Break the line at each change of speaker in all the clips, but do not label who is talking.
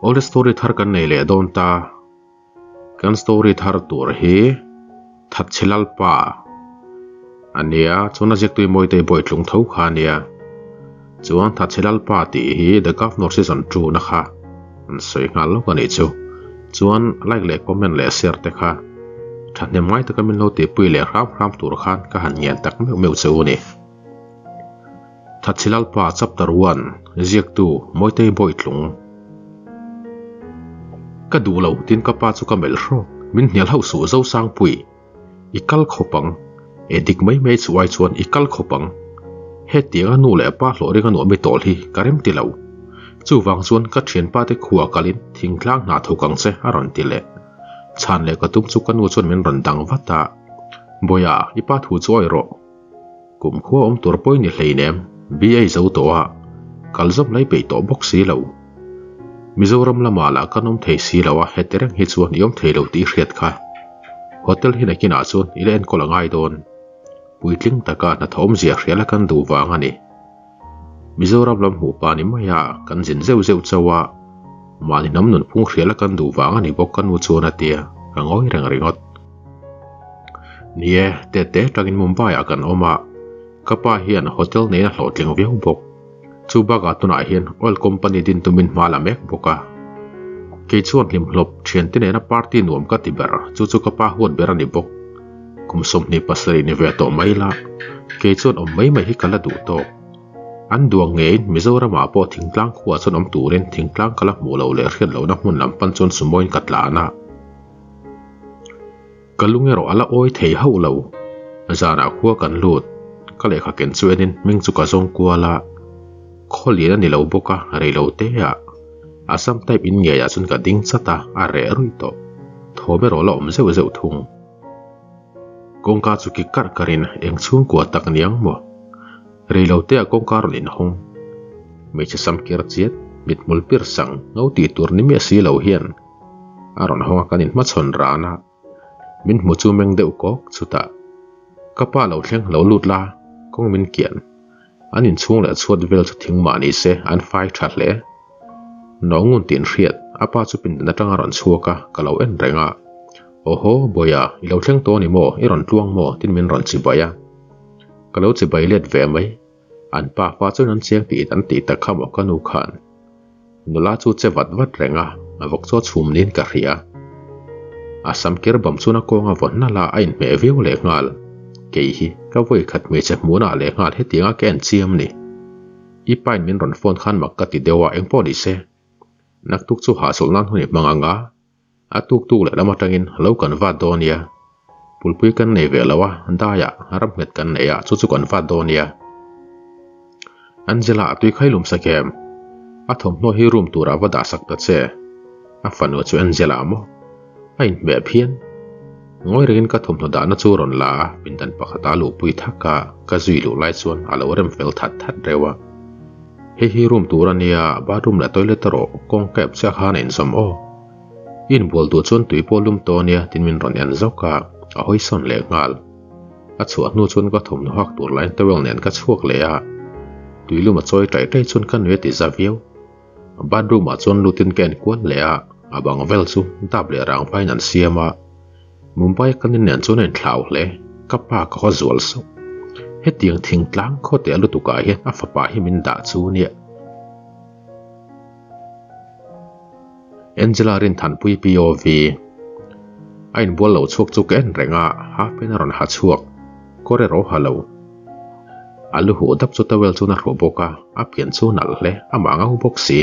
Awle story thar kan nei leh dawn ta. Kan story thar tur hi Thatchhe Lalpa a nia, chuan a ziaktui Mawitei Bawitlung tho kha a nia. Chuan Thatchhe Lalpa tih hi The Governor Season 2 na kha an sawi nghal lawk a nih chu. Chuan like leh comment leh share te kha thahnem ngai taka min lo tihpui leh hram hram tur khan ka han ngen tak meuh meuh che u a ni. Thatchhe Lalpa Chapter 1 Ziaktu Mawitei Bawitlung Ka duh lo tin ka pa chu ka melh hrawk, min hnial hauh suh Zosangpui, i kal khawp ang, e dik mai mai chu ai chuan i kal khawp ang, hetianga nu leh pa hlawh ringa nuam i tawl hi ka rem ti lo, chuvang chuan ka thianpa te khua kalin thingtlang hna thawk ang che a rawn ti leh. Chhan leh ka tum chu ka nu chuan min rawn dang vat a, Bawiha i pa thu chu awi rawh. Kum khua awm tur pawhin i hleinem, BA zo tawh a, kal zawm lai peih tawh bawk si lo. Mizoram lamah lah kan awm thei si lo a, heti reng hi chuan i awm thei lo tih i hriat kha. Hotel hi nakinah chuan i la enkawl a ngai dawn. Puitling taka hnathawh awmzia hria la kan duh vang a ni. Mizoram lam hmuh pa ni mai a, kan zin zeuh zeuh chauh a, mahni hnam nunphung hria la kan duh vang a ni bawk ka nu chuan a tia, ka ngawi reng ringawt. Ni e, tete tangin Mumbai ah kan awm a, ka pa hian hotel neiin a hlawhtling viau bawk. Chu bakah tunah hian oil company din tumin hma la mek bawk a. Kei chuan hlimhlawp thiante nena party nuam ka ti ber, chu chu ka pa huat ber a ni bawk. Kum 27 ni ve tawh mai la, kei chuan awm mai mai hi ka la duh tawk. An duang ngeiin Mizoramah pawh thingtlang khuaah chuan awm turin thingtlang ka la hmuh loh leh hriat lohna hmun lam pan chuan sumoin ka tlan a. Ka lung erawh a la awi thei hauh lo. Zanah khua kan lut, ka lehkha ken chu enin hming chu ka zawng kual a. Khaw lian a ni lo bawk a, rei lo te ah. Assam type in ngeiah chuan ka ding chat a, a reh ruih tawh. Thawm erawh la awm zeuh zeuh thung. Kawngka chu ki karh karhin eng chhungkua tak niang maw? Rei lo te ah kawngka rawn inhawng. Hmeichhe sam kir chiat, mithmul pir sang, ngo tih tur ni miah si lo hian a rawn hawng a kan inhmachhawn ran a, min hmu chu meng deuh kawk chutah ka pa lo thleng lo lut la kawng min kian an inchhung leh chhuat vel chu thing mah ni se an fai tha hle. Nawngun tih in hriat a pa chu pindan atang a rawn chhuak a ka lo en reng a, Awhaw Bawiha i lo thleng tawh a ni maw i rawn tluang maw tin min rawn chibai a, ka lo chibai let ve mai. An pa fa chuan an chiang tih an tih tak kha maw ka nu khan. Nula chu che vat vat reng a, a vawk chu a chhum niin ka hria. A sam kir bam chuan a kawng a vawn nalh a, a inhmeh viau leh nghal. Kei hi ka vawi khat hmeichhe hmunah leh nghal hetianga ka en chiam ni. I pain min rawn phone khan mak ka ti deuh a, engpawh ni se. Naktuk chu hahchawlh nan hun i hmang ang a, A tuk tuk leh lam atangin lo kan vat dawn nia. Pulpui kan nei ve lo a, daiah ram nghet kan nei a, chu chu kan vat dawn nia. Angela a tui khai lum sak em? A thawmhnaw hi room turah va dah sak ta che. A fanu chu Angela maw? A inhmeh phian. Ngawi rengin ka thawmhnaw dahna chu rawn la a, pindan pakhata a luhpui thak a, ka zui luh lai chuan a lo rem fel that that reuh a. Hei hi room tur a nia, bathroom leh toilet erawh kawngka ep chiah khan a inzawm aw. I inbual duh chuan tui pawh lum tawh a nia tin min rawn en zawk a, a hawi sawn leh nghal. A chhuah hnu chuan ka thawmhnaw hak tur lain towel nen ka chhuak leh a, tui lum a chawi ṭaih ṭaih chuan ka nui a ti za viau. Bathroom ah chuan lutin ka enkual leh a, a bang vel chu dap leh rang vaiin an siam a. Mumbai kan in nen chuan a inthlau hle, ka pa ka haw zual sauh. Hetiang thingtlang khawte a lutuk ah hian a fapa hi min dah chu nia. Angela Rinthanpui POV A inbual lo chhuak chu ka en reng a, half pant a rawn ha chhuak. Kawr erawh ha lo. A lu huh dap chu towel chuan a hruh bawk a, a pian chu nalh hle, amah ngau bawk si.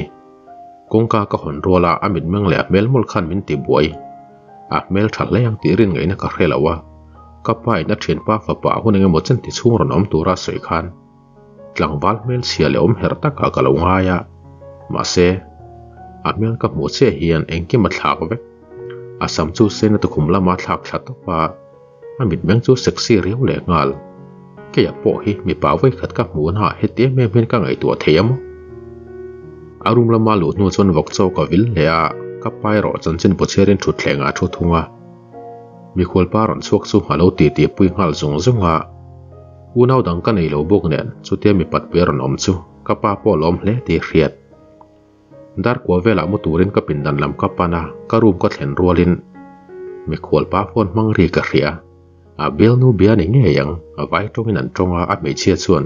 Kawngka ka hawn rual a, a mitmeng leh a hmel mawlh khan min ti buai. A hmel tha hle ang tih rin ngaihna ka hre lo a, ka pa in a thianpa fapa hun eng emaw chen ti chhung rawn awm tura a sawi khan tlangval hmelchhia leh awm herh takah ka lo ngai a, mahse, a hmel ka hmuh chiah hian engkim a thlak vek. A sam chu sen a tukhum lama thlak thla tawp a, a mitmeng chu sexy riau leh nghal. Keia pawh hi mipa vawikhat ka hmuh naah heti em em hian ka ngaihtuah thei a maw? A room lama luh hnu chuan vawk chaw ka vil hle a, ka pa erawh chanchin bu chhiarin thutthlengah a thu thung a. Mikhualpa rawn chhuak chu a lo titi pui nghal zung zung a. Unau dang ka nei lo bawk nen chutia mipat pui a rawn awm chu. Ka pa pawh a lawm hle tih a hriat. Dar kua velah mu turin ka pindan lam ka pan a, ka room ka thlen rualin mikhual pa phone hmang ri ka hria. A bialnu bia ni ngei ang, a vai tawngin an tawng a, a hmeichhia chuan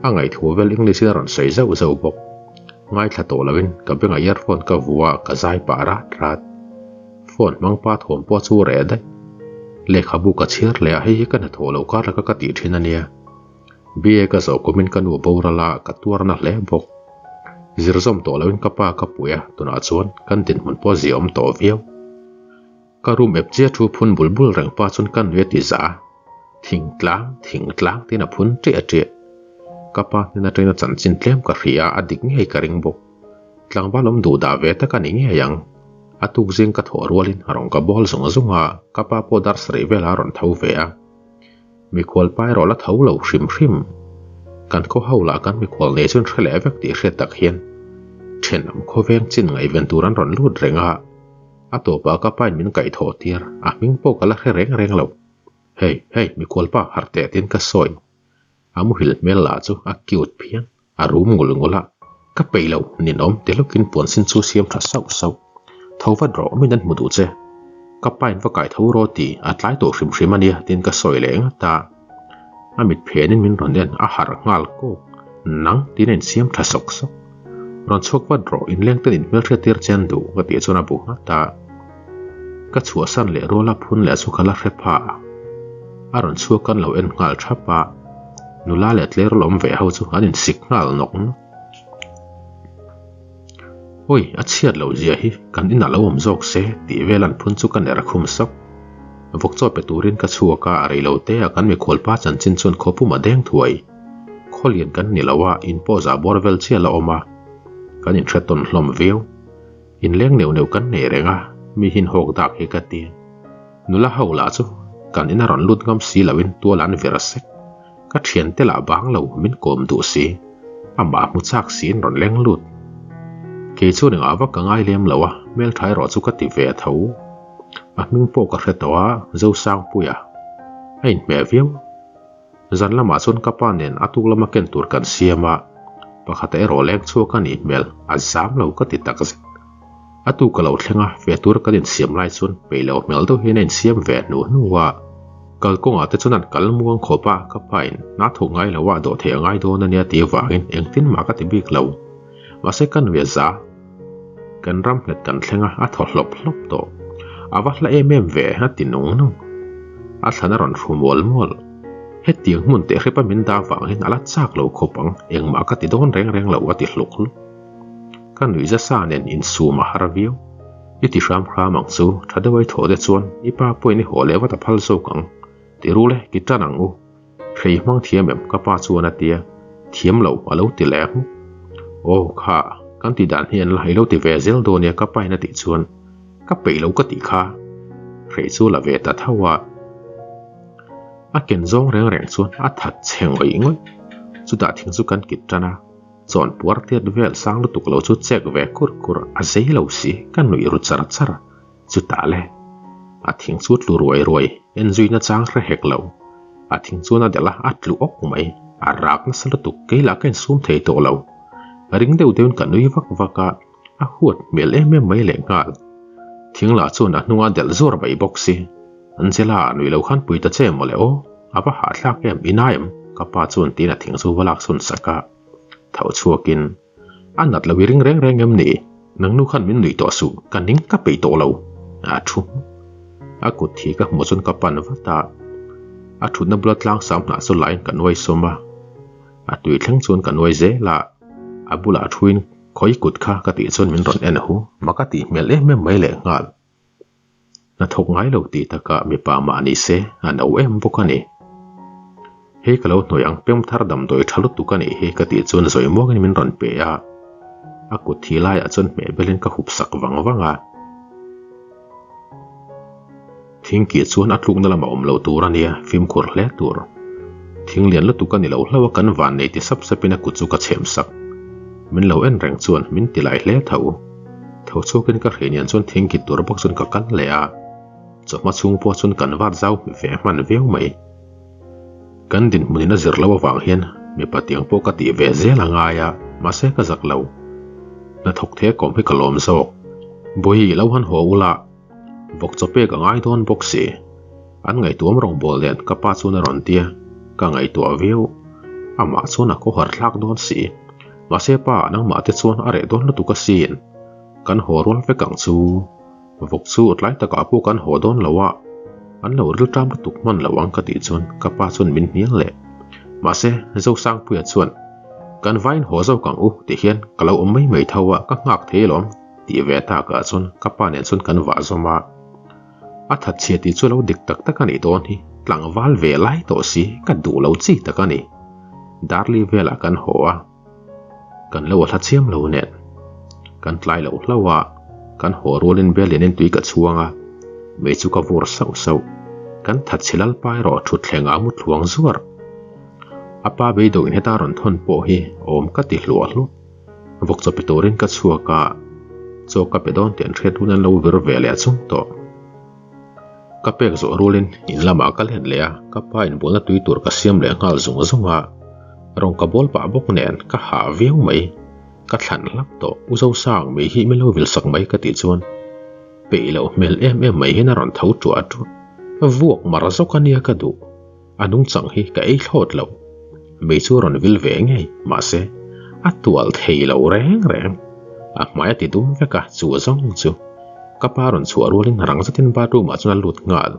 a ngaihthua vel English in a rawn sawi zauh zauh bawk. Ngaithla tawh loin ka bengah earphone ka vu a, ka zai pah rat rat. Phone hmang pa thawm pawh chu reh daih. Lehkhabu ka chhiar leh a, hei hi ka hnathawh loh kar laka ka tih thin a nia. BA ka zawh kumin ka nu boral a, ka tuarna hle bawk. Zirzawm tawh loin ka pa ka pui a, tunah chuan kan dinhmun pawh ziaawm tawh viau. Ka room ep chiah thu phun bul bul reng pa chuan ka nui a ti zah a, Thingtlang, thingtlang tiin a phun ṭiah ṭiah. Ka pa hnen aṭangin a chanchin tlem ka hria a, a dik ngei ka ring bawk. Tlangval awm duh dah ve tak a ni ngei ang. A tuk zing ka thawh rualin a rawn ka bawl zung zung a, ka pa pawh dar sarih velah a rawn tho ve a. Mikhual pa erawh la tho lo hrim hrim. Kan khaw ho lah kan mikhual nei chuan hre leh vek tih hriat tak hian thenawm khawveng chin ngaihven tur an rawn lut reng a. A tawpah ka pain min kaihthawh tir, a hming pawh ka la hre reng reng lo. Hei, hei, mikhual pa harh teh tiin ka sawi. A muhil hmel lah chu a cute phian, a rum ngul ngul a. Ka peih lo, ninawm ti hlawkin puan sin chu siam tha sauh sauh. Tho vat rawh, min an hmu duh che. Ka pain va kai tho rawh ti, a tlai tawh hrim hrim a nia tiin ka sawi leh ngat a. A mit phenin min rawn en, a harh nghal kawk. Nang tiin a insiam tha sawk sawk. Rawn chhuak vat rawh, inleng ten inhmelhriat tir che an duh ka tih chuan a bu nghat a. Ka chhuahsan leh ruala phun leh chu ka la hre pha a. A rawn chhuak kan lo en nghal thap a. Nula leh tleirawl awm ve ho chu an insik nghal nawk nawk. Awi, a chhiat loh zia hi kan inah lo awm zawk se tih vel an phun chu ka ner khum sawk. Vawk chaw pe turin ka chhuak a, a rei lo te a kan mikhualpa chanchin chuan khawpum a deng thuai. Khawlian kan ni lo a, in pawh zah bawr vel chiah la awm a, kan inhre tawn hlawm viau. Inleng neuh neuh kan nei reng a, mi hin hawk dak hi ka ti. Nula ho lah chu kan ina rawn lut ngam si loin tual an vir sek. Ka thiante lah bang lo min kawm duh si, amah hmu chak siin rawn leng lut. Kei chuan engah vak ka ngai lem lo a, hmeltha erawh chu ka ti ve tho. A hming pawh ka hre tawh a, Zosangpuia. A inhmeh viau. Zan lamah chuan ka pa nen a tuk lama ken tur kan siam a, pakhata erawh leng chhuak a nih hmel a zam lo ka ti tak zet. A tuk a lo thleng a, ve tura kan insiam lai chuan peih lo hmel deuh hian a insiam ve hnu hnu a. Kalkawngah te chuan an kal muang khawp a, ka pa in hna thawk ngai lo a dawh theih a ngai dawn a nia tih avangin engtin mah ka ti bik lo. Mahse kan ve za. Kan ram nghet kan thleng a, a thaw hlawp hlawp tawh. A va hla em em ve, a ti nung nung. A thlan a rawn hru mual mual. Hetiang hmun teh hrepa min dah vang hian a la chak lo khawp ang, engmah ka ti dawn reng reng lo, a ti hluk hluk. Ka nuih zasa nen insum a har viau. I ti hram hram ang chu, tha deuh a i thawh te chuan i pa pawhin i haw leh vat a phal zawk ang. Ti ru le, ki tan ang u. Hrei hmang thiam em? Ka pa chuan a tia. Thiam lo, a lo ti leh hmuk. Aw, kha, kan ti dan hi an la, i lo ti ve zel dawn nia ka pain a tih chuan ka peih lo ka tih kha. Hrei chu la ve ta tho a. A ken zawng reng reng chuan a that chhe ngawih ngawih. Chutah thing chu kan kit tan a, chawn puar tiat vel sang lutuk lo chu chek ve kur kur a zei lo si, ka nuih ru char char. Chutah le, a thing chu tlu ruai ruai, en zuina chang hre hek lo. A thing chuan a delh a, a tlu awk mai. A rak nasa lutuk, kei lah ka insum thei tawh lo. Ring deuh deuhin ka nui vak vak a, a huat hmel em em mai lehnghal. Thing lah chuan a hnunga delh zuar mai bawk si. Angela, nui lo khan pui ta che mawle aw, a va hahthlak em, i nai em? Ka pa chuan tiin a thing chu va lak chhun sak a. Tho chhuakin. A nat lo i ring reng reng em ni? Nang nu khan min nuih tawh suh, ka ning ka peih tawh lo. A thu hmuk. A kut thi ka hmuh chuan ka pan vat a. A thutna bula tlang sam hnah chu lain ka nuai sawm a. A tui thleng chuan ka nuai zel a. A bulah thuin khawi kut kha ka tih chuan min rawn en hu. Mak a tih hmel em em mai lehnghal. Hnathawk ngai lo tih takah mipa mah ni se a no em bawk a ni. Hei ka lo hnuai ang pem thar damdawi tha lutuk a nih hi ka tih chuan zawi muangin min rawn pe a, a kut thi laiah chuan hmeh belin ka hup sak vang vang a. Thingkih chuan a tlukna lamah awm lo tur a nia, fimkhur hle tur. Thing lian lutuk a ni lo hlauh a kan van nei ti sap sapin a kut chu ka chhem sak. Min lo en reng chuan min ti lai hle tho. Tho chhuakin ka hrianian chuan thingkit tur bawk chuan ka kal leh a, chawhma chhung pawh chuan kan vat zau ve hman viau mai. Kan dinhmunin a zir loh avang hian Mipa tiang pawh ka tih ve zel a ngai a, mahse ka zak lo. Hnathawk the kawm hi ka lawm zawk. Bawihi lo han haw ula, vawk chaw pek a ngai dawn bawk si. An ngaihtuam rawngbawl nen ka pa chuan a rawn tia, ka ngaihtuah viau. Amah chuan a khawhar thlak dawn si. Mahse pa nangmah te chuan a reh dawn lutuk asin. Kan haw rual vek ang chu. Vawk chu tlai takah pawh kan haw dawn lo a, an lo rilṭam lutuk hman lo ang ka tih chuan ka pa chuan min hnial leh. Mahse, Zosangpuia chuan, Kan vain haw zawk ang u ti hian ka lo awm mai mai tho a, ka nghak thei alawm tih ve takah chuan ka pa nen chuan kan vah zawm a. A that chhia tih chu lo dik tak tak a nih dawn hi, tlangval ve lai tawh si ka duh lo chi tak a ni. Darli velah kan haw a. Kan lo a hla chiam lo nen. Kan tlai loh hlauh a, kan haw rualin bel lianin tui ka chhuang a, mei chu ka vur sauh sauh. Kan that chhe lalpa erawh thutthleng ah mu thluang zuar. A pa beidawhin heta rawn thawn pawh hi awm ka ti hluah hluah. Vawk chaw pe turin ka chhuak a, chaw ka pe dawn tih an hriat hun an lo vir ve leh chung tawh. Ka pek zawh rualin in lamah ka let leh a, ka pa inbualna tui tur ka siam leh nghal zung zung a, rawng ka bawl pah bawk nen ka hah viau mai. Ka thlan hlap tawh, U Zosang mi hi min lo vil sak mai ka tih chuan peih loh hmel em em mai hian a rawn tho tuah tuah. Vuak mar zawk a nia ka duh, a nungchang hi ka ei thlawt lo. Mei chu a rawn vil ve ngei, mahse a tual thei lo reng reng. A hmai a ti dum vek a, chu zawng chu. Ka pa rawn chhuah rualin rang zetin bathroom ah chuan a lut nghal.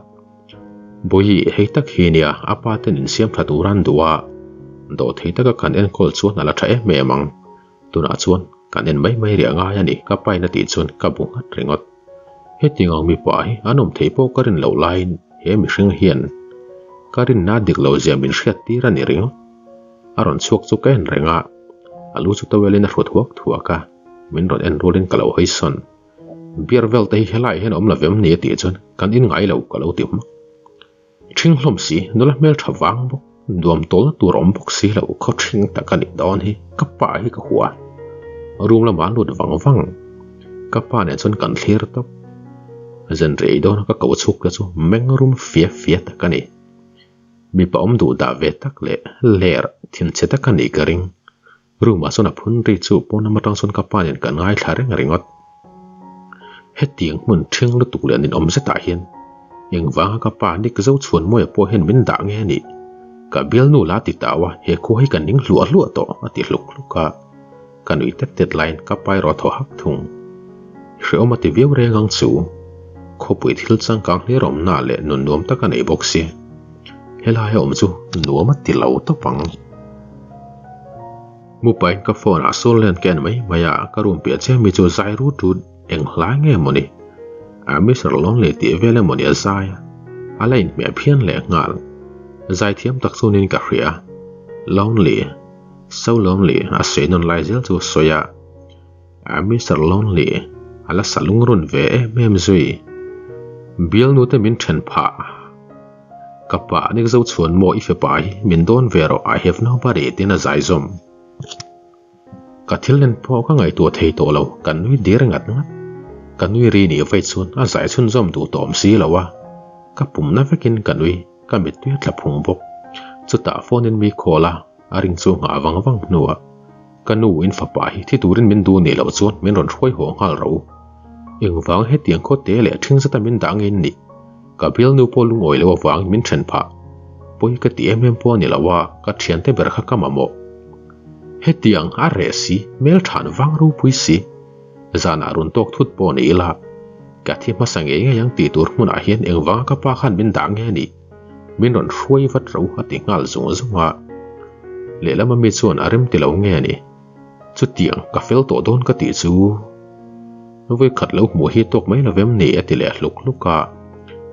Bawihi, hei tak hi nia, a pa ten insiam tha tur an duh a, dawh thei taka kan enkawl chuan a la tha em em ang. Tunah chuan kan en mai mai rih a ngai a ni, ka pain a tih chuan ka bu nghat ringawt. Hetiang ang mipa hi an awm theih pawh ka rin loh laiin he mihring hian ka rinna dik lo zia min hriat tir a ni ringawt. A rawn chhuak chu ka en reng a, a lu chu towel in a hrut huak thuak a, min rawn en rualin ka lo hawi sawn. Beer vel te hi helaiah hian a awm lo vem ni a tih chuan kan in ngai lo ka lo ti hmak. Ṭhing hlawm si, nula hmel ṭha vang bawk, nuam tawlna tur awm bawk si lo, khaw ṭhing tak a nih dawn hi, ka pa hi ka hua. Room lamah a lut vang vang, ka pa nen chuan kan thlir tawp. Zan rei dawna ka ko chhuk te chu meng rum fia fia tak a ni. Mipa awm duh dah ve tak leh ler thinchhe tak a nih ka ring. Room ah chuan a phun ri chu pawn lam atang chuan ka pa nen kan ngaithla reng ringawt. Hetiang hmun ṭhing lutuk leh ninawm zetah hian engvanga ka pa Nick Zochhuanmawia pawh hian min dah nge a nih? Ka bialnu la ti tau a, he khua hi ka ning hluah hluah tawh a ti hluk hluk a. Ka nui tet tet laiin ka pa erawh a thaw hak thung. Hrehawm a ti viau reng ang chu. Khawpui thil changkang hlir awmna leh nun nuam tak a nei bawk si. Helai a awm chu nuam a ti lo tawp ang. Mupain ka phone ah sawn len ka en mai mai a, ka room piah chiah mi chu zai rut rut eng hlai nge mawni? A Mister Lonely tih vel emawni a zai a, a la inhmeh phian leh nghal. Zai thiam tak chu niin ka hria. Lonely, so lonely a sawi nawn lai zel chu a sawi a. A Mister Lonely a la sa lungrun ve em em zui. Bialnu te min then phah. Ka pa nik zo chhuan maw i fepa hi min dawn ve rawh I have nobody tiin a zai zawm. Ka thil nen pawh ka ngaihtuah thei tawh lo ka nui dir ngat ngat. Ka nui ri nih vei chuan a zai chhunzawm duh tawm si lo a. Ka pumna vekin ka nui ka mittui a tla phung bawk. Chutah phone in mi call a a ring chu nghah vang vang hnuah Ka nu in fapa hi thi turin min duh nih loh chuan min rawn hruai haw nghal ro. Engvang hetiang khaw te leh ṭhing zeta min dah nge nih? Ka bialnu pawh lungawi loh avangin min ṭhen phah. Pawi ka ti em em pawh a ni lo a, ka ṭhiante ber kha ka mamawh. Hetiang a reh si, hmel ṭhan vang ropui si. Zanah rawn tawk thut pawh ni ila, ka thi hmasa ngei ngei ang tih tur hmunah hian engvanga ka pa khan min dah nge nih? Min rawn hruai vat ro a ti nghal zung zung a. Lehlam ami chuan a rem ti lo nge ni? Chutiang ka fel tawh dawn ka tih chu. Vawikhat lo hmuh hi tawk mai lovem ni a ti leh hluk hluk a.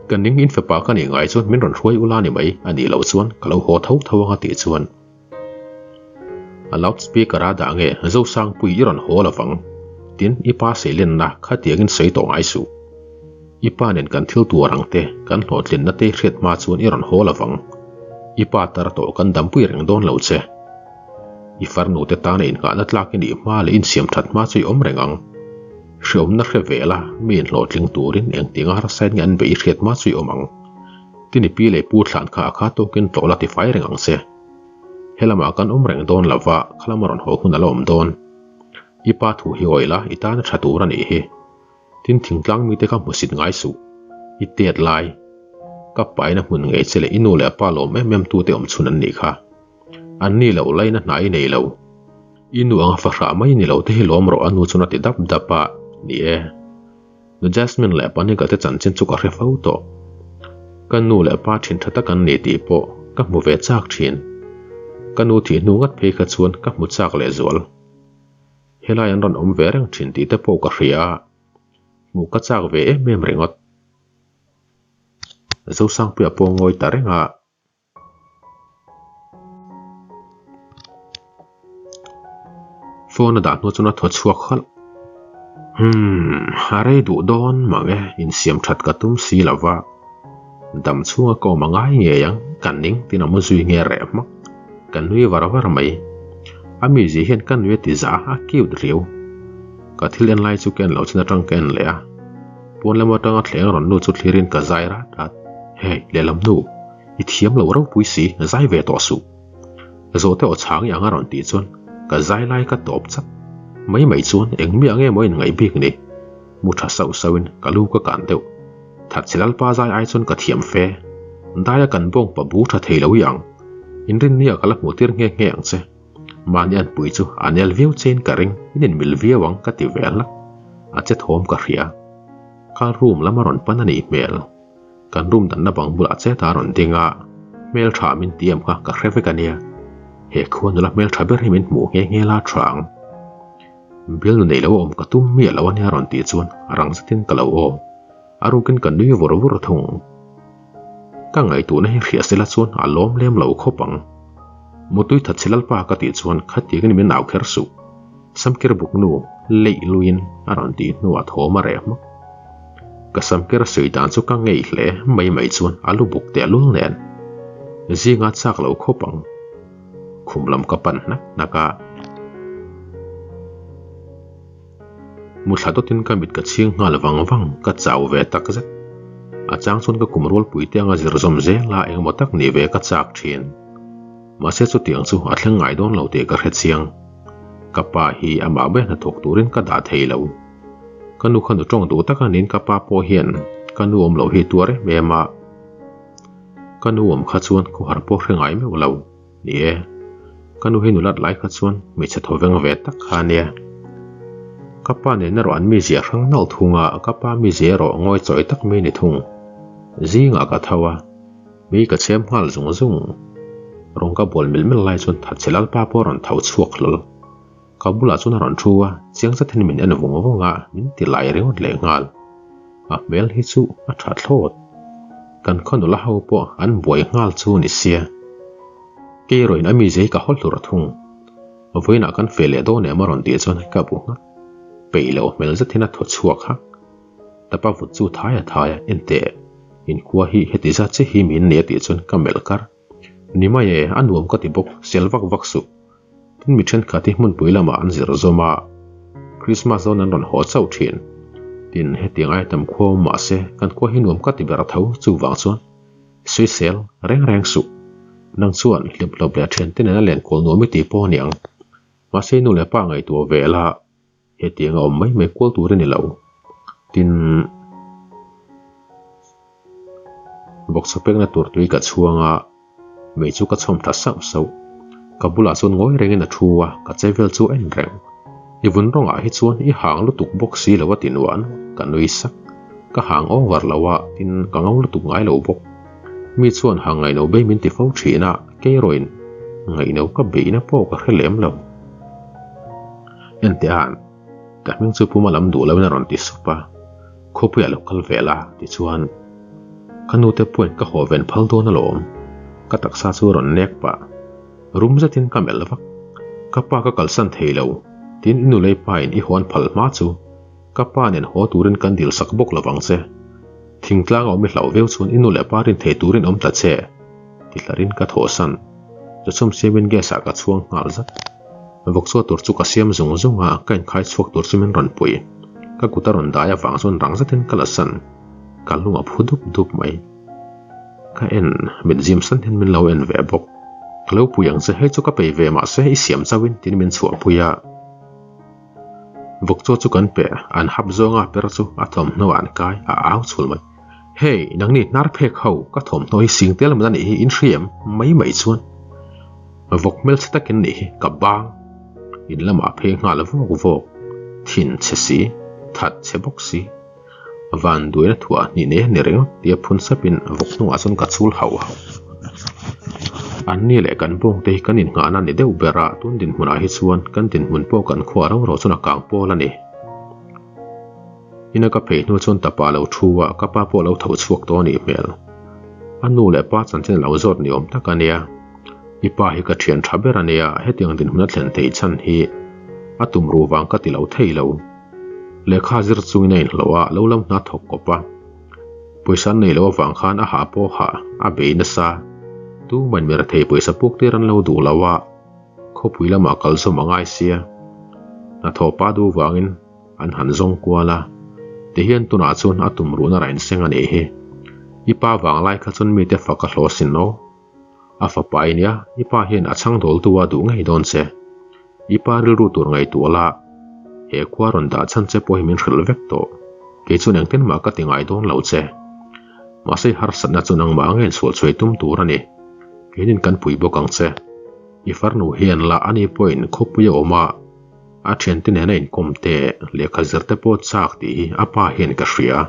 Ka ning in fapa ka nih ngai chuan min rawn hruai ula ni mai a nih loh chuan ka lo haw tho tho ang a tih chuan. A loudspeaker a dah nge Zosangpui i rawn haw lovang. Tin, i pa seilenna khatiangin sawi tawh ngai suh. I pa nen kan thil tuar ang te, kan hlawhtlinna te i hriat hma chuan i rawn haw lovang. I pa tar tawh kan dampui reng dawn lo che. I farnu te tana innghahna tlak i nih hma leh insiam that hma chu i awm reng ang. Hreawmna hre ve la, mi inhlawhtling turin engtianga harsa in nge an beih i hriat hma chu i awm ang. Tin i pi leh pu thlan kha a kha tawkin tlawh la tifai reng ang che. Helamah kan awm reng dawn lo va, khalam a rawn haw hun a la awm dawn. I pa thu hi awih la, i tan a tha tur a nih hi. Tin, thingtlang mite kha hmusit ngai suh. I tet lai. Ka paina hmun ngei che leh i nu leh pa lawm em em tute awm chhun an nih kha. An ni loh laina hna i nei lo. I nu anga fahrah mai ni lo te hi lawm rawh a nu chuan a ti dap dap a, ni e. Nu Jasmine leh Panika te chanchin chu ka hre fo tawh. Ka nu leh pa thin tha tak an ni tih pawh ka hmu ve chak thin. Ka nu thih hnu ngat phei kha chuan ka hmu chak leh zual. Helai an rawn awm ve reng thin tih te pawh ka hria a, hmuh ka chak ve em em ringawt. Zosangpuia pawh ngawi ta reng a. Phone a dah hnu chuan a thaw chhuak khalh. Humm, a rei duh dawn mang e, insiam that ka tum si lo va. Dam chhunga ka awm a ngai ngei ang, ka ning tin a mu zui nge reh hmak. Ka nui var var mai. A mizia hian ka nui a ti za a, cute riau. Ka thil en lai chu ka en loh chin atang ka en leh a. Pawn lam atanga thleng rawn nu chu thlirin ka zai rat rat. Hey, lehlam nu. I thiam lo ropui si, zai ve tawh suh. Zawhte aw chhang i ang a rawn tih chuan ka zai lai ka tawp chak. Mai mai chuan eng mi ang emaw in ngaih bik ni. Mu tha sauh sauh in ka lu ka kan deuh. Thatchhe Lalpa zai ai chuan ka thiam fe. Daia kan bawng pa bu tha thei lo i ang. Inrinnia ka la hmuh tir nghe nghe ang che. Mahni an pui chu a nel viau chein ka ring, in inmil viau ang ka ti ve hlak. A che thawm ka hria. Ka room lam a rawn pan a nih hmel. Kan room danna bang bulah chet a rawn ding a, hmel tha min ti em kha ka hre vek a nia. He khua nula hmel tha ber hi min hmuh nghe nghe la tha ang. Bialnu nei lo a awm ka tum miah lo a nia rawn tih chuan rang zetin ka lo aw. A rukin ka nui vur vur thung. Ka ngaihtuahna hi hriah sela chuan a lawm lem lo khawp ang. Mutui that che lalpa ka tih chuan khatiangin min au kher suh. Samkir buk nu leih luiin a rawn tih hnuah thawm a reh hmak. Ka samkir sawi dan chu ka ngei hle mai mai chuan a lu buk teh lul nen. Zinga chak lo khawp ang. Khum lam ka pan hnak hnak a. Muthla dawtin ka mit ka chhing nghal vang vang, ka chau ve tak zet. A chang chuan ka kum rualpui te anga zir zawm zel a engemaw tak nih ve ka chak thin. Mahse chutiang chu a thleng ngai dawn lo tih ka hre chiang. Ka pa hi amah ber hnathawk turin ka dah thei lo. Ka nu kha nu tawng duh tak a niin ka pa pawh hian ka nu awm loh hi tuar em em a. Ka nu awm kha chuan khawhar pawh hre ngai meuh lo. Ni e, ka nu hi nulat lai kha chuan hmeichhe thaw veng ve tak kha a nia. Ka pa nen erawh an mizia hrang nalh thung a, ka pa mizia erawh ngawi chawi tak mai a ni thung. Zingah ka tho a, mi ka chhem nghal zung zung. Rawng ka bual mil mil lai chuan thatchhe lalpa pawh a rawn tho chhuak hlawl. Ka bulah chuan a rawn thu a, chiang zetin min en vung vung a, min ti lai ringawt leh nghal. A hmel hi chu a tha thlawt. Kan khaw nula ho pawh an buai nghal chu ni sia. Kei erawhin a mizia hi ka haw hlur thung. Vawiinah kan fe leh dawn em a rawn tih chuan ka bu nghat. Peih loh hmel zetin a thaw chhuak hak. Tapa vut chu thai a thai a, Enteh, inkhua hi heti zat che hi min nei a tih chuan ka melh kar. Ni mai e, a nuam ka ti bawk, sel vak vak suh. Tin mi thenkhat hi hmunpui lamah an zir zawm a, Christmas dawn an rawn haw chauh thin. Tin, hetiang ai tam khua awm mah se, kan khua hi nuam ka ti ber tho, chuvang chuan sawisel reng reng suh. Nang chuan hlimhlawp leh thiante nena lenkawl nuam i ti pawh a ni ang. Mahse i nu leh pa ngaihtuah ve la, Hetiang a awm mai mai kual tur a ni lo. Tin, vawksa pekna tur tui ka chhuang a, mei chu ka chhawm tha sauh sauh. Ka bulah chuan ngawi rengin a thu a, ka che vel chu a en reng. I vun rawngah hi chuan i hang lutuk bawk si lo a ti nuah nuah, ka nui sak. Ka hang over lo a, tin ka ngo lutuk ngai lo bawk. Mi chuan hang ngaihno bei min ti fo thin a, keirawin ngaihno ka beihna pawh ka hre lem lo. Entea'n, Ka hming chu puma lam duh loin a rawn ti sup a, Khawpuiah lo kal ve la tichuan ka nute pawhin ka haw ven phal dawn alawm, ka taksa chu a rawn nek pah. Rum zetin ka melh vak. Ka pa ka kalsan thei lo, tin i nulei pain i hawn phal hma chu ka pa nen haw turin kan dil sak bawk lovang che. Thingtlang a awm i hlauh viau chuan i nu leh pa rin thei turin awm ta che, ti hlarin ka thawhsan. Chawchhum siamin gas ah ka chhuang nghal zat. Vawkchaw tur chu ka siam zung zung a, ka inkhai chhuak tur chu min rawn pui. Ka kut a rawn dai avang chuan rang zetin ka la san. Ka lung a phu dup dup mai. Ka en, mit zim san hian min lo en ve bawk. Ka lo pui ang che, hei chu ka pei ve mahse i siam chauhin tiin min chhuahpui a. Vawk chaw chu kan pe, an hap zawnga per chu a thawmhnaw ah an kai, a au chhul mai. Hey, nangni hnar phek ho, ka thawmhnaw hi sing tel man a nih hi in hria em? Mai mai chuan vawk hmelchhe takin nih hi ka bang. In lamah phei nghal vawk vawk, thin chhe si, that chhe bawk si. Van duaina thuah hnih nei a ni ringawt tia phun sapin vawk hnungah chuan ka chul hauh hauh. An ni leh kan bawngte hi kan innghahna a ni deuh ber a, tun dinhmunah hi chuan kan dinhmun pawh kan khuah ro ro chuan a kang pawl a ni. Ina ka phei hnu chuan tapa lo thu a, ka pa pawh a lo tho chhuak tawh a nih hmel. A nu leh pa chanchin a lo zawt ni awm tak a nia. I pa hi ka thian tha ber a nia, hetiang dinhmun a thlen theih chhan hi a tum ruh vang ka ti lo thei lo. Lehkha zir chungin a inhlawh a, lo lam hna thawk kawp a. Pawisa an nei loh avang khan a hah pawh hah a bei nasa. Tumahin mi rethei pawisa puk tir an lo duh lo a, khawpui lamah kal zawm a ngai sia. Hnathawh pa duh vangin an han zawng kual a, tihian tunah chuan a tum ruhna rain seng a nih hi. I pa vang lai kha chuan mite fak a hlawh sin aw. A fapa i nia, i pa hian a chhang dawltu a duh ngei dawn che. I pa rilru tur ngaihtuah la, he khua rawn dah chhan che pawh hi min hrilh vek tawh. Kei chuan engtin mah ka ti ngai dawn lo che. Mahse harsatna chu nangmah ang hian sual chhuai tum tur a ni. Keinin kan pui bawk ang che. I farnu hian la ani pawhin khawpui a awm a, a thiante nena inkawm te, lehkha zir te pawh chak tih hi a pa hian ka hria.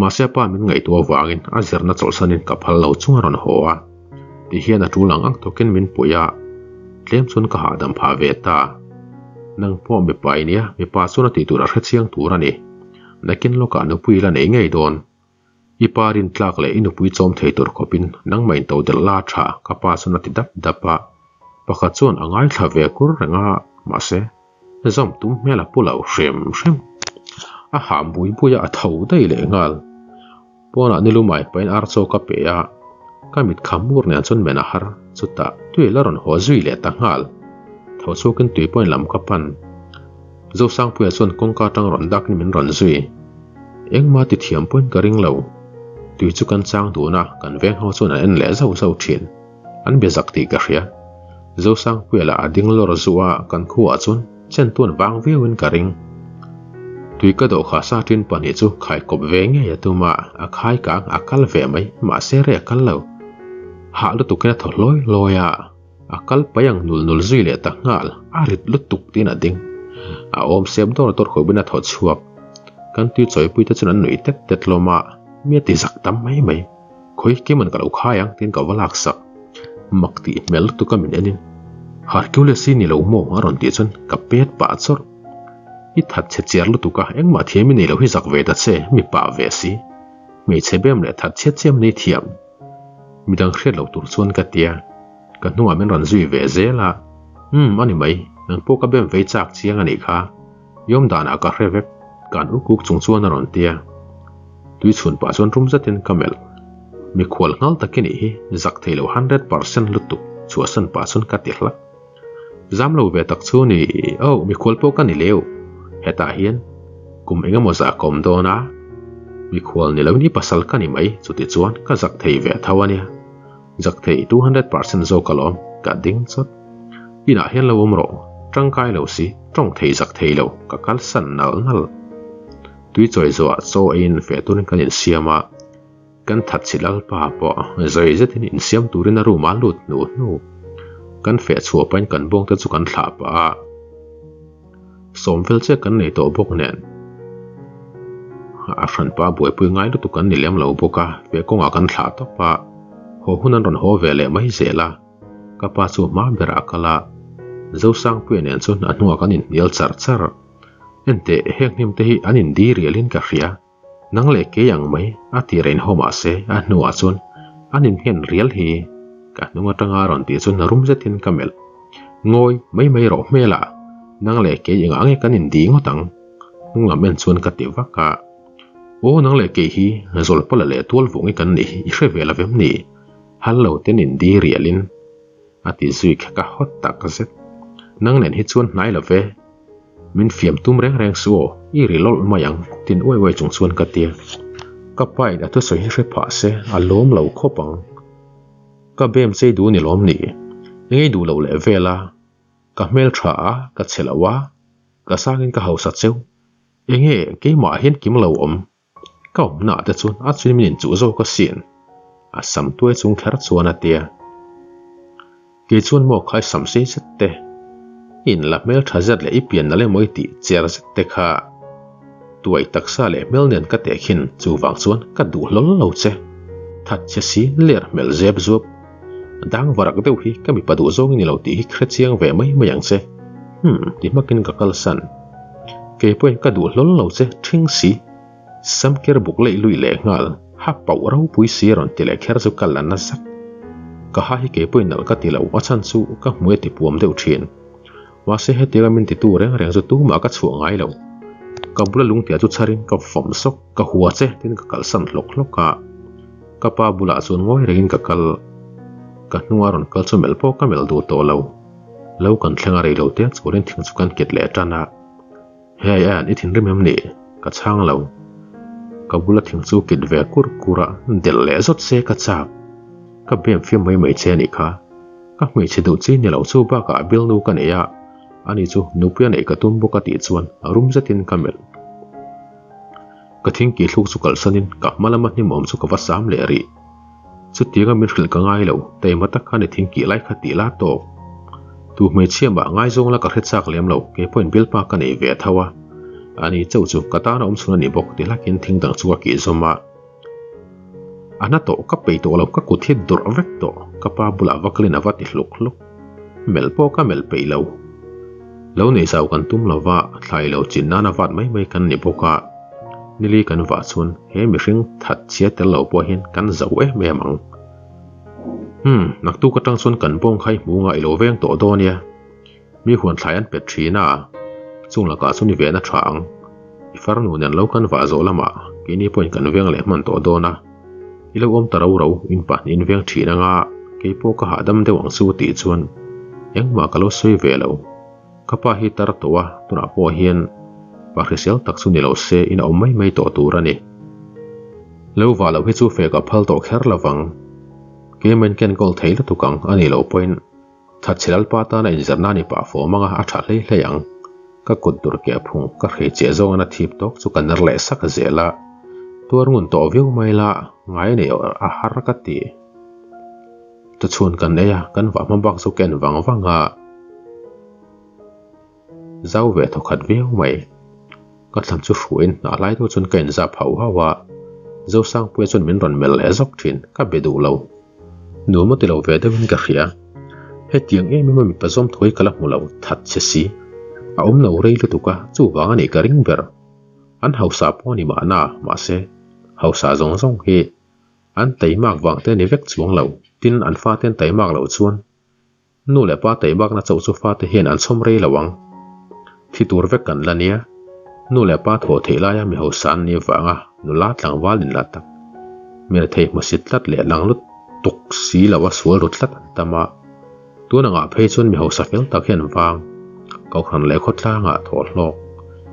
Mahse a pa min ngaihtuah avangin a zirna chawlhsanin ka phal lo chung a rawn haw a. Ti hian a tul ang ang tawkin min puih a, tlem chuan ka hahdam phah ve ta. Nang pawh mipa i nia, mipa chuan a tih tur a hre chiang tur a ni. Nakin lawkah nupui la nei ngei dawn. I pa rin tlak leh i nupui chawm thei tur khawpin nangmah in to delh la tha ka pa chuan a ti dap dap a. Pakhat chuan a ngaithla ve kur reng a, mahse, zawm tum hmel a pu lo hrim hrim. A hah bui bui a, a tho daih leh nghal. Pawnah nilumai pain ar chaw ka pe a, ka mit kha mur nen chuan men a har, chutah tui la rawn haw zui leh ta nghal. Tho chhuakin tui pawhin lam ka pan. Zosangpuia chuan kawngka atang rawn dakin min rawn zui. Engmah ti thiam pawhin ka ring lo. Tui chu kan chang dun a, kan veng ho chuan an en leh zauh zauh thin. An be zak tih ka hria. Zosangpuia lah a ding lawr zuh a, kan khuaah chuan chen tuan vang viauin ka ring. Tui ka dawh kha sa tin pahnih chu khai kawp ve ngei a tum a, a khai kang a kal ve mai, mahse rei a kal lo. Hah lutukin a thaw hlawi hlawi a, a kal pai ang nul nul zui leh ta nghal, a rit lutuk tiin a ding. A awm sep dawr dawr khawpin a thaw chhuak. Kan tui chawipui te chuan an nuih tet tet hlawm a, mi a ti zak tam mai mai. Khawi Kiman ka lo khai ang tiin ka va laksak. Mak tih hmel lutuk a min enin Hercules hi ni lo maw a rawn tih chuan ka pet pah chawrh. I that chhe chiar lutuk a, engmah thiam i nei lo hi zak ve ta che, mi pah ve si. Hmeichhe bem leh that chhiat chiam nei thiam. Midang hriat loh tur chuan ka tia. Ka hnungah min rawn zui ve zel a. Umm a ni mai, nang pawh ka bem vei chak chiang a nih kha. I awm danah ka hre vek. Kan uk uk chung chuan a rawn tia. Tui chhun pah chuan rum zetin ka melh. Mikhual nghal tak i nih hi, zak thei lo 100% lutuk chhuahsan pah chuan ka ti hlak. Zam lo ve tak chu ni, oh mikhual pawh ka ni leu. Hetah hian kum eng emaw zah ka awm dawn a, mikhual ni loin i pasal ka ni mai, chuti chuan ka zak thei ve tho a nia. Zak thei 200% zawk alawm, ka ding chawt. Inah hian lo awm rawh, tangkai lo si, tawng thei zak thei lo, ka kalsan nal nal. Tui chawi zawhah chaw eiin feh turin kan insiam a, kan that chhi lalpa pawh zawi zetin insiam turin a room ah lut hnu hnu. Kan feh chhuah pahin kan bawngte chu kan thlah pah a, sawm vel chiah kan nei tawh bawk nen a hranpa buaipui ngai lutuk kan ni lem lo bawk a, feh kawngah kan thlah tawp a, haw hun an rawn haw ve leh mai zel a. Ka pa chu hma berah a kal a, Zosangpuia nen chuan a hnungah kan inhnial char char. Enteh, heng hnim te hi an indi rialin ka hria. Nang leh kei ang mai, a ti reng ho mah se, a hnuah chuan an innghen rial hi. Ka hnung atanga rawn tih chuan rum zetin ka melh. Ngawi mai mai rawh hmelah, nang leh kei engah nge kan indi ngawt ang? Hnung lam en chuan ka ti vak a. Aw, nang leh kei hi Zawlpala leh Tualvungi kan nih hi i hre ve lo vem ni? Hal lo ten indi rialin. A ti zui kha ka hawt tak zet. Nang nen hi chuan hnai lo ve. Min fiam tum reng reng suh aw, i ri lawlh mai ang, tin uai uai chung chuan ka ti a. Ka pa in a thusawi hi hre phah se, a lawm lo khawp ang. Ka bem chei duh ni lawm ni? Engei duh loh leh vel a, ka hmel tha a, ka che lo a, ka sangin ka hausa cheu. Enge keimah hian kim lo awm? Ka awmna ah te chuan a chuin min inchuh zawk asin. A sam tuai chung kher chuan a tia. Kei chuan maw khai sam sei zet te, i inla hmel tha zet leh i pian nalh emaw i tih cher zet te kha tuai taksa leh hmel nen ka teh khin chuvang chuan ka duh hlawl lo che. That che si ler hmel zep zuap dang varak deuh hi ka mipa duh zawng i ni lo tih hi hre chiang ve mai mai ang che. Hum ti hmakin ka kalsan. Kei pawhin ka duh hlawl lo che ṭhing si. Samker buk leih luih leh nghal, ha pauh ropui si a rawn ti leh kher chu ka la na zak. Ka ha hi kei pawhin nalh ka ti lo, a chhan chu ka hmui a ti puam deuh thin. Mahse hetianga min titu reng reng chu tumah ka chhuah ngai lo. Ka bula lungtia chu chharin ka vawm sawk, ka hua che tiin ka kalsan hlawk hlawk a. Ka pa bulah chuan ngawi rengin ka kal. Ka hnunga rawn kal chu melh pawh ka melh duh tawh lo. Lo kan thleng a rei lo te chuanin thing chu kan kit leh tan a. Hei Ann, i thinrim em ni? Ka chhang lo. Ka bula thing chu kit ve kur kur a, delh leh zawt se ka chak. Ka bem fiam mai mai che a nih kha. Ka hmeichhe duh chi ni lo chu bakah a bialnu ka nei a, ani chu nupui a neih ka tum bawk a tih chuan rum zetin ka melh. Ka thingki thluk chu kalsanin ka hma lama hnim awm chu ka va sam leh rih. Chutianga min hrilh ka ngai lo, taima tak khan i thingkih lai kha tih la tawk. Tu hmeichhia mah ngaizawng la ka hre chak lem lo, kei pawhin bialpa ka nei ve tho a. Ani chauh chu ka tan a awm chhun a ni bawk ti hlakin thing dang chu ka kih zawm a. A hna tawh ka peih tawh lo, ka kut hi dawrh vek tawh, ka pa bulah va kalin a va ti hluk hluk. Melh pawh ka melh peih lo. Lo nei zau kan tum lo va, thlai lo chin nana vat mai mai kan ni bawk a. Nili kan vah chuan he mihring that chhia tel lo pawh hian kan zo em em ang. Umm, naktuk atang chuan kan bawng kha i hmu nga i lo veng tawh dawn nia. Mi huan thlai an pet thin a, chung lakah chuan i vehna tha ang. I farnu nen lo kan vah zawh lamah keini pawhin kan veng leh hman tawh dawn a. I lo awm ta ro ro, in pahnih in veng thin anga kei pawh ka hahdam deuh ang chu tih chuan engmah ka lo sawi ve lo. Ka pa hi tar tawh a, tunah pawh hian pa hrisel tak chu ni lo se in a awm mai mai tawh tur a ni. Lo vah loh hi chu feh ka phal tawh kher lo vang. Keimah in ken kawl thei lutuk ang a nih loh pawhin Thatchhe Lalpa tana inzirna ni pah fawm anga a tha hlei hlei ang. Ka kut dur keh phung ka hrei chiah zawngin a thip tawk chu ka ner leh sak zel a. Tuar ngun tawh viau mai la, ngai nei a har ka ti. Tuchhun kan ei a, kan vah hma bak chu ka en vang vang a. Zau ve thawkhat viau mai. Ka thlan chu hruaiin hnah lai deuh chuan ka inzap hauh hauh a, Zosangpuia chuan min rawn melh leh zawk thin, ka be duh lo. Nuam a ti lo ve deuhin ka hria. Hetiang em em a mipa zawm thawi ka la hmu lo, that che si. A awm lo rei lutuk a, chuvang a nih ka ring ber. An hausa pawh a ni mahna, mahse, hausa zawng zawng hi an taimak vang te a ni vek chuang lo, tin an fate an taimak loh chuan Nu leh pa teibakna chauh chu fate hian an chhawm rei lo ang. Thi tur vek kan la nia. Nu leh pa thawh theih laia mi hausa an nih vanga nula tlangval in la tak. Mi rethei hmusit tlat leh lang lut tuk si lo a sual ru tlat an tam a. Tun angah phei chuan mi hausa fel tak hian vang, Kohhran leh khawtlangah thawh hlawk,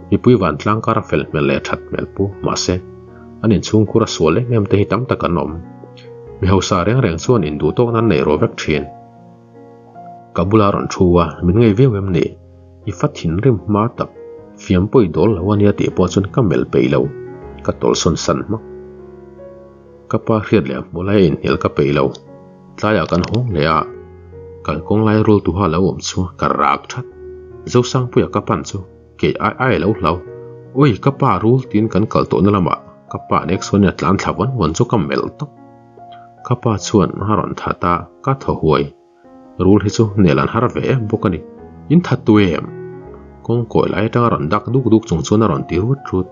mipui vantlang kara fel hmel leh that hmel pu mahse an inchhungkhur a sual em em te hi tam tak an awm. Mi hausa reng reng chuan induh tawk nan neih rawh vek thin. Ka bula rawn thu a, min ngei viau em ni? I fa thinrim hma tak, fiam pawi dawl lo a nia tih pawh chuan ka melh peih lo, ka tawlhsawn san hmak. Ka pa hriat leh hmu lai a inhnial ka peih lo, tlaiah kan hawng leh a, kalkawng lai rul tuha lo awm chu ka rak that. Zosangpuia ka pan chu kei ai ai a lo hlau, Ui ka pa rul tiin kan kal tawhna lamah ka pa nek sawn in a tlan thla vawn vawn chu ka melh tawp. Ka pa chuan a rawn that a, ka thaw huai. Rul hi chu nel an har ve em bawk a ni. In that tu em? Kawng kawi lai atanga rawn dak duk duk chung chuan a rawn ti rut rut.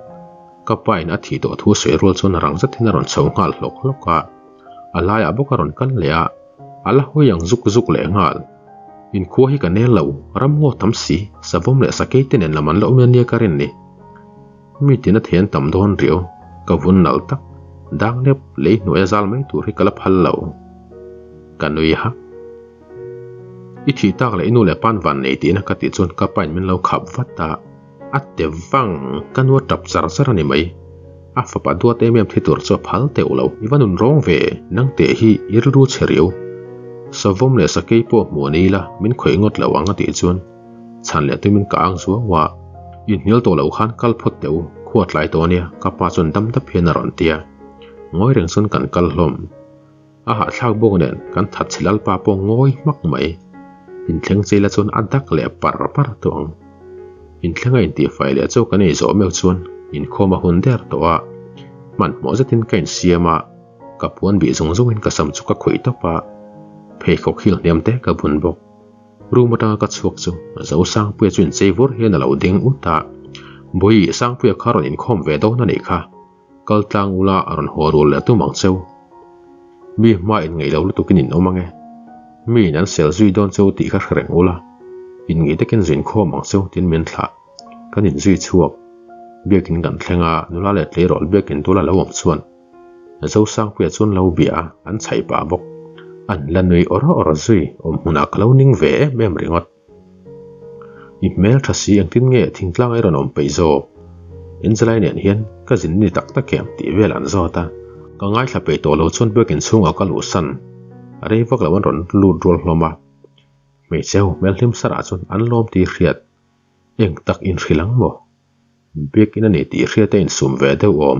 Ka pa in a thih tawh thu sawi rual chuan rang zetin a rawn chho nghal hlawk hlawk a. A laiah bawk a rawn kal leh a, a la hawi ang zuk zuk leh nghal. Inkhua hi ka nel lo, ram ngaw tam si, savawm leh sakei te nen lam an la awm ania ka rin ni. Mi tina thei an tam dawn riau, ka vun nalh tak, dang lep lei hnuaia zal mai tur hi ka la phal lo. Ka nui hak. I thih tak leh i nu leh pan van nei tihna ka tih chuan ka pain min lo khap vat a, a te vang, ka nu a tap char char a ni mai. A fapa duat em em thi tur chu a phal teuh lo, i va nun rawng ve, nang teh hi i rilru chhe riau. Savawm leh sakei pawh hmuh ni ila min khawih ngawt lo ang a tih chuan chhan leh tumin ka ang zuau a. Inhnial tawh loh khan kal phawt teh u, khua tlai tawh ania ka pa chuan dam dap hian a rawn ti a. Ngawi reng chuan kan kal hlawm. A hahthlak bawk nen kan that chhe lalpa pawh ngawi hmak mai. Inthleng cheila chuan a dak leh par par tawh ang. Inthleng a intihfai leh chaw kan ei zawh meuh chuan inkhawm a hun der tawh a. Hmanhmawh zetin ka insiam a, ka puan bih zung zungin ka sam chu ka khawih tawp a, pheikhawk hil hniam te ka bun bawk. Room atanga ka chhuak chu Zosangpuia chu inchei vur hian a lo ding ut a, Bawihi, Sangpuia kha rawn inkhawm ve dawn a nih kha. Kal tlang ula a rawn haw rul leh tum ang cheu. Mi hma in ngaih lo lutukin in awm ange. Mi in an sel zui dawn cheu tih kha hre reng ula. In ngei takin zin khawm ang cheu tiin min thlah. Kan in zui chhuak. Biakin kan thleng a, nula leh tleirawl biakin tula lo awm chuan Zosangpuia chuan lo bia a, an chhaih pah bawk. An la nui awr awr zui, awm hmunah ka lo ning ve em em ringawt. I hmel tha si engtin nge thingtlang ei rawn awm peih zawk? Angelai nen hian ka zin ni tak tak em tih vel an zawt a, ka ngaithla peih tawh lo chuan biakin chhungah ka luhsan a rei vak lo an rawn lut rual hlawm a, hmeichhe ho hmel hlim sarah chuan an lawm tih hriat eng tak inhrilh ang maw? Biakin a ni tih hriat a insum ve deuh awm.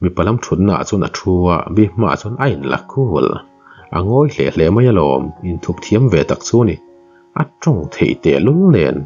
Mipa lam thutnaah chuan a thu a, mi hmaah chuan a inla kul. A ngawi hle hle mai alawm, inthup thiam ve tak chu a ni. A tawng theih tehlul nen.